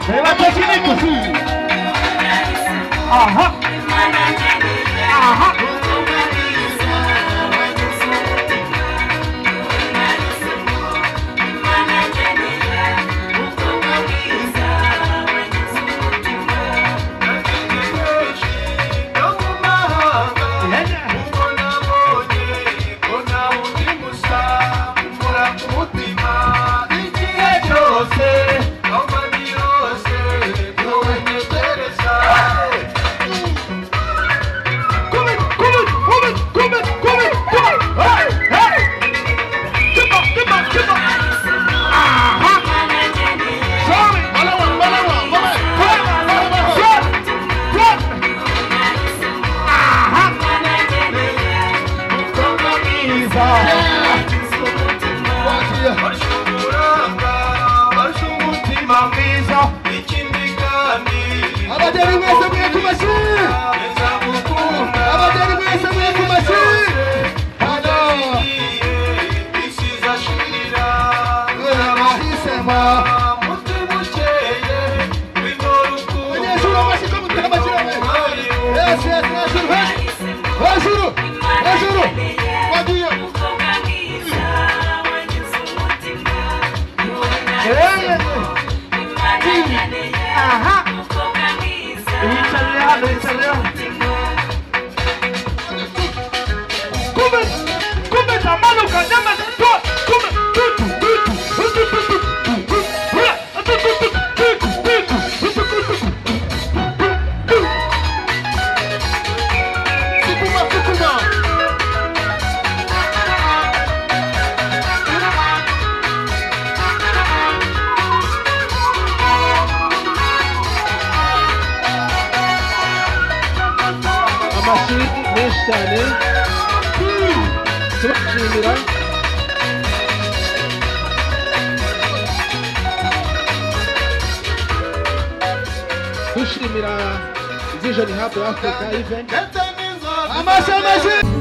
Reba tekinike. Aha. Aha. Abadeli mwese mwe ku mashyi! Abadeli mwese mwe ku mashyi! Hano bahisemo abanyeshuri, amashyi ko mutera amashyi hamwe. Yes, hejuru, hejuru, hejuru, hejuru bagiye. Aha. Yicarire hano, yicarire hano. Kumbe, kumbe tamanuka nyama to kumbe tutu tutu tutu tutu tutu tutu tutu tutu tutu tutu. Sukuma, sukuma. Amashyi menshi cyane, tubashimira. Dushimira Vision Hub Africa Event. Amashyi, amashyi.